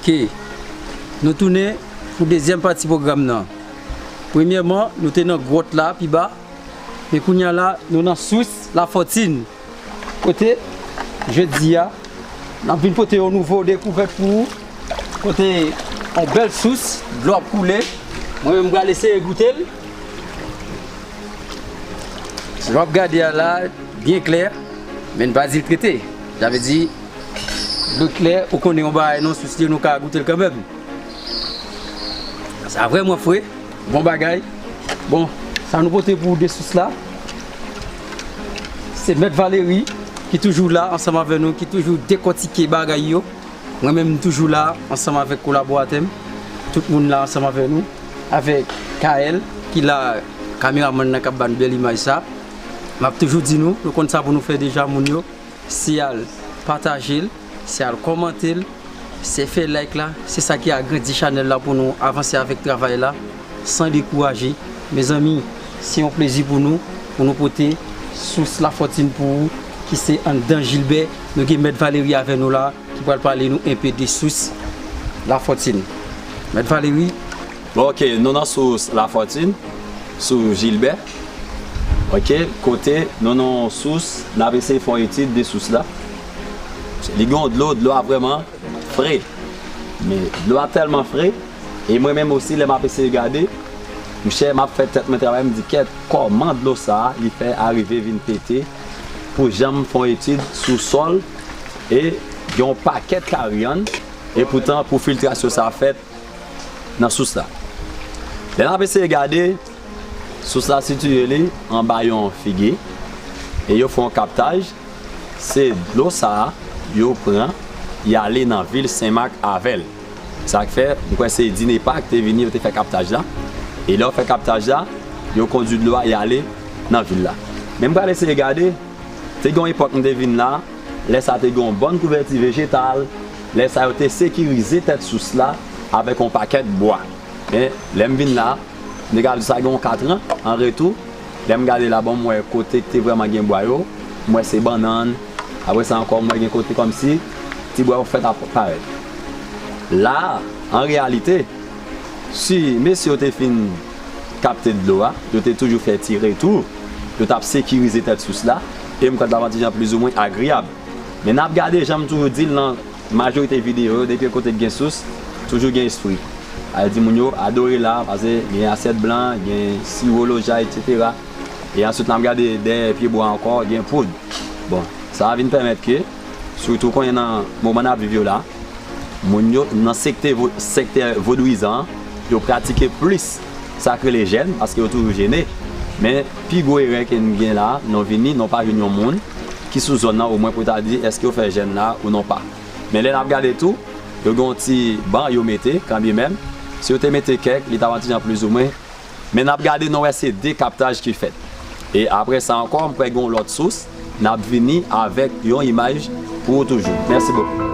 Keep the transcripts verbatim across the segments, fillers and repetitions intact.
Ok, nou tounen pou dezyèm pati pwogram nan. Premyèman, nou te nan gwòt la, pi ba, men kounye a la, nou nan sous Lafòtin. Kote, jodi a, n ap vin pote yon nouvo dekouvèt pou ou. Kote, yon bèl sous, dlo ap koule. Mwen menm, m pral eseye goute l. Jan w ap gade a la, byen klè, men n pa di l trete. Sa vle di, dlo klè, ou konnen yon bagay nan sous li, nou ka goute l kanmenm. Sa vrèman fre, bon bagay. Bon, sa nou pote pou de sous la. Se Mèt Valery ki toujou la ansanm avè nou, ki toujou dekòtike bagay yo. Mwen menm, m toujou la ansanm avèk kolaboratè m. Tout moun la ansanm avè nou. Avèk Kaël, ki la, kameramann nan k ap ba n bèl imaj sa. M ap toujou di nou, nou konn sa pou nou fè deja, moun yo. Se al pataje l, se al kòmante l, se fè like la, se sa ki agrandi chanèl la pou nou avanse avèk travay la san dekouraje. Mezanmi, se yon plezi pou nou, pou nou pote sous Lafòtin pou ou, ki se anndan Jilbè. Nou gen Mèt Valery avè nou la, ki pral pale nou enpe de sous Lafòtin. Mèt Valery. Bon, ok, nou nan sous Lafòtin, sous Jilbè. Ok, kote nou nan yon sous, n ap eseye fè yon etid de sous la. Li gen yon dlo, dlo a vrèman fre. Men dlo a tèlman fre, e mwen menm osi, lè m ap eseye gade, mouchè, m ap fè tèt mwen travay, m di, kèt, kòman dlo sa a, li fè arive vin pete pou janm fè yon etid sou sòl, e gen yon pakèt karyann, e poutan, pou filtrasyon sa a fèt, nan sous la. Lè n ap eseye gade, sous la sitiye li anba yon figi, e yo fè yon kaptaj, se dlo sa a yo pran, y ale nan vil Senmak avè l. Sa k fè, m kwè se Dinepa ki te vini, yo te fè kaptaj la. E lè yo fè kaptaj la, yo kondui dlo a, y ale nan vil la. Men m pral eseye gade, te gen yon epòk m te vin la, lè sa te gen yon bòn kouvèti vejetal, lè sa yo te sekirize tèt sous la avèk yon pakèt bwa. Men, lè m vin la, m te ka di sa gen yon katran, an retou, lè m gade la, bon, m wè kote ki te vrèman gen bwa yo, m wè se bannann, apre sa ankò, m wè gen kote kòmsi ti bwa yo fèt ap parèt. La a, an reyalite, si mesye yo te fin kapte dlo a, yo te toujou fè ti retou, yo t ap sekirize tèt sous la, e m kwè t ap yon ti jan plizoumwen agreyab. Men n ap gade, jan m toujou di l nan majorite videyo yo, depi yon kote k gen sous, toujou gen espri. Sa vle di moun yo adore la, paske gen asyèt blan, gen siwo loja, etsetera. E answit, n ap gade dèyè pyebwa ankò, gen poud. Bon, sa a vin pèmèt ke, sitou kounye a nan moman n ap viv yo la, moun yo nan sektè vo-, sektè vodouyizan an, yo pratike plis sa k rele jèn, paske yo toujou jene. Men, pi gwo erè ke n gen la, nou vini, nou pa jwenn yon moun ki sou zòn nan, omwen pou ta di èske yo fè jèn la ou non pa. Men lè n ap gade tou, yo gen yon ti ban yo mete, kanbyemenm, si yo te mete kèk, li t ap yon ti jan plizoumwen. Men n ap gade, nou wè se de kaptaj ki fèt. E apre sa ankò, m kwè gen yon lòt sous, n ap vini avèk yon imaj pou ou toujou. Mèsi bokou.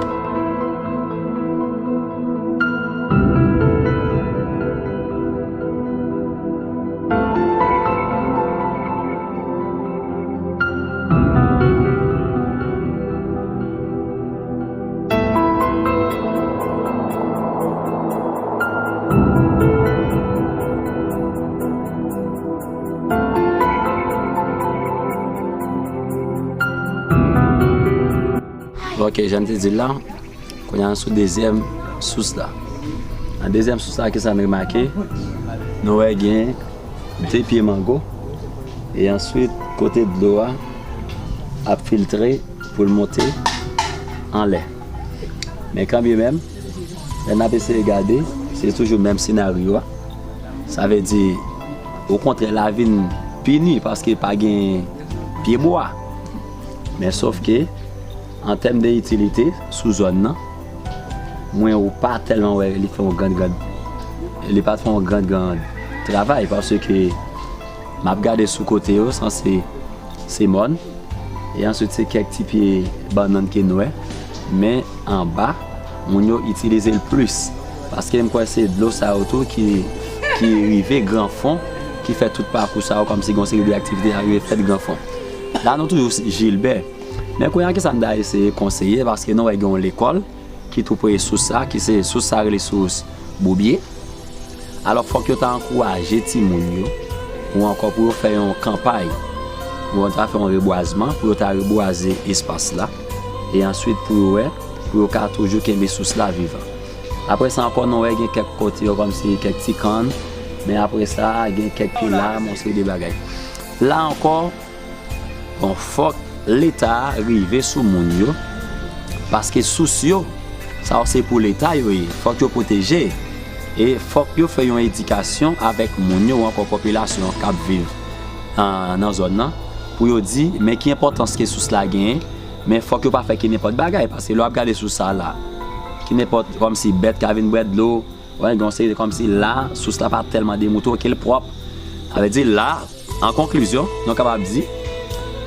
Ok, jan m te di l la, kounye a nou sou dezyèm sous la. Nan dezyèm sous la, kisa n remake? Nou wè gen de pye mango, e answit, kote dlo a ap filtre pou l monte anlè. Men kanbyemenm, lè n ap eseye gade, se toujou menm senaryo a. Sa vle di, okontrè, la vin pi nwi paske pa gen pyebwa. Men sòf ke, an tèm de itilite, sou zòn nan, mwen ou pa tèlman wè li fè yon grann, grann, li pa t fè yon grann, grann travay, paske m ap gade sou kote yo, sanse se mòn, e answit se kèk ti pye bannann ke n wè, men anba, moun yo itilize l plis, paske m kwè se dlo sa yo tou ki, ki rive Gran Fon, ki fè tout pakou sa yo, kòmsi gen yon seri de aktivite a rive fèt Gran Fon. La nou toujou Jilbè, men kounye a kisa n ta eseye konseye, paske nou wè gen yon lekòl, ki tou pre sous sa, ki se sous sa rele sous Boubye. Alò, fòk yo ta ankouraje timoun yo, ou ankò pou yo fè yon kanpay, pou yo ta fè yon rebwazman, pou yo ta rebwaze espas la, e answit pou yo wè, pou yo ka toujou kenbe sous la vivan. Apre sa ankò, nou wè gen kèk kote yo kòmsi kèk ti kann, men apre sa, gen kèk pye lam, yon seri de bagay. La ankò, bon, fòk Leta a rive sou moun yo, paske sous yo, sa yo se pou Leta yo ye, fòk yo pwoteje, e fòk yo fè yon edikasyon avèk moun yo, ou ankò popilasyon an k ap viv, ah, nan zòn nan, pou yo di, men ki enpòtans ke sous la genyen, men fòk yo pa fè ki nenpòt bagay, paske lè w ap gade sous sa la, ki nenpòt, kòmsi bèt ka vin bwè dlo, wè, gen yon seri de kòmsi la, sous la pa tèlman demoute ke l pwòp. Sa vle di la, an konklizyon, nou kapab di,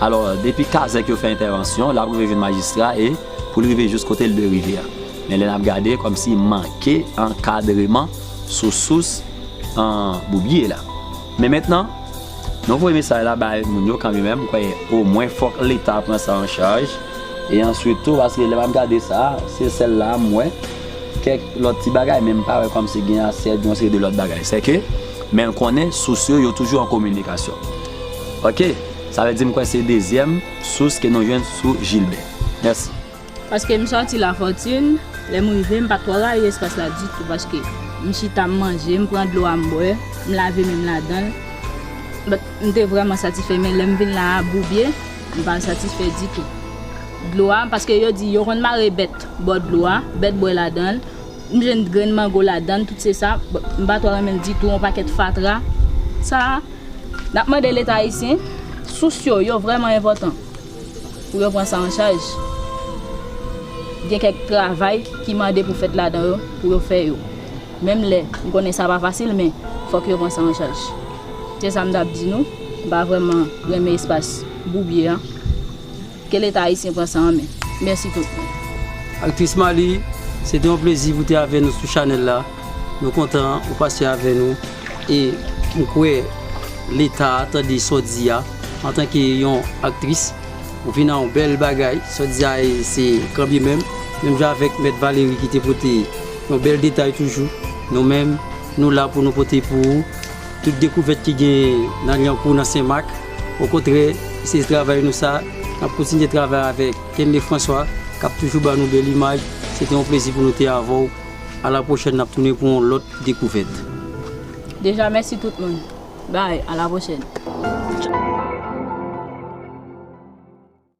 alò, depi kazèk yo fè entèvansyon, l ap rive jwenn majistra e pou l rive jis kote l dwe rive a. Men lè n ap gade, kòmsi manke ankadreman sou sous, an, Boubye la. Men mentnan, nou voye mesaj la bay moun yo kanmenm, m kwè omwen fòk Leta pran sa an chaj. E answit tou, paske lè m ap gade sa, se sèl la m wè kèk lòt ti bagay, men m pa wè kòmsi gen asyèt, gen yon seri de lòt bagay. Sèke, men l konnen sous yo, yo toujou an kominikasyon. Oke, sa vle di m kwè se dezyèm sous ke nou jwenn sou Jilbè. Mèsi. Paske m sòti Lafòtin, lè m rive, m pa t twò rayi espas la ditou, paske m chita, m manje, m pran dlo a, m bwè, m lave men m ladan l. But, m te vrèman satisfè, men lè m vin la a, Boubye, m pa satisfè ditou. Dlo a, paske yo di yo konn mare bèt bò dlo a, bèt bwè ladan l, m jwenn grenn mango ladan l, tout se sa, but, m pa twò renmen l ditou, yon pakèt fatra. Sa, n ap mande Leta ayisyen, sous yo, yo vrèman enpòtan pou yo pran sa an chaj. Gen kèk travay ki mande pou fèt ladan yo, pou yo fè yo. Menm lè, m konnen sa pa fasil, men fòk yo pran sa an chaj. Se sa m t ap di nou, m pa vrèman renmen espas Boubye a. Ke Leta ayisyen pran sa an men. Mèsi tout moun. Aktris Marly, se te yon plezi pou te avè nou sou chanèl la. Nou kontan ou pase avè nou. E m kwè Leta a tande sa w di a, antanke yon aktris, ou vin a yon bèl bagay. Sa w di a, e se kanbyemenm, menm jan avèk Mèt Valery ki te pote yon bèl detay toujou. Nou menm, nou la pou nou pote pou ou tout dekouvèt ki gen nan Lyankou, nan Senmak. Okontrè, se travay nou sa. N ap kontinye travay avèk Kenley François, k ap toujou ba nou bèl imaj. Se te yon plezi pou nou te avè w. A la pwochèn, n ap tounen pou yon lòt dekouvèt. Deja, mèsi tout moun. Bye, a la pwochèn.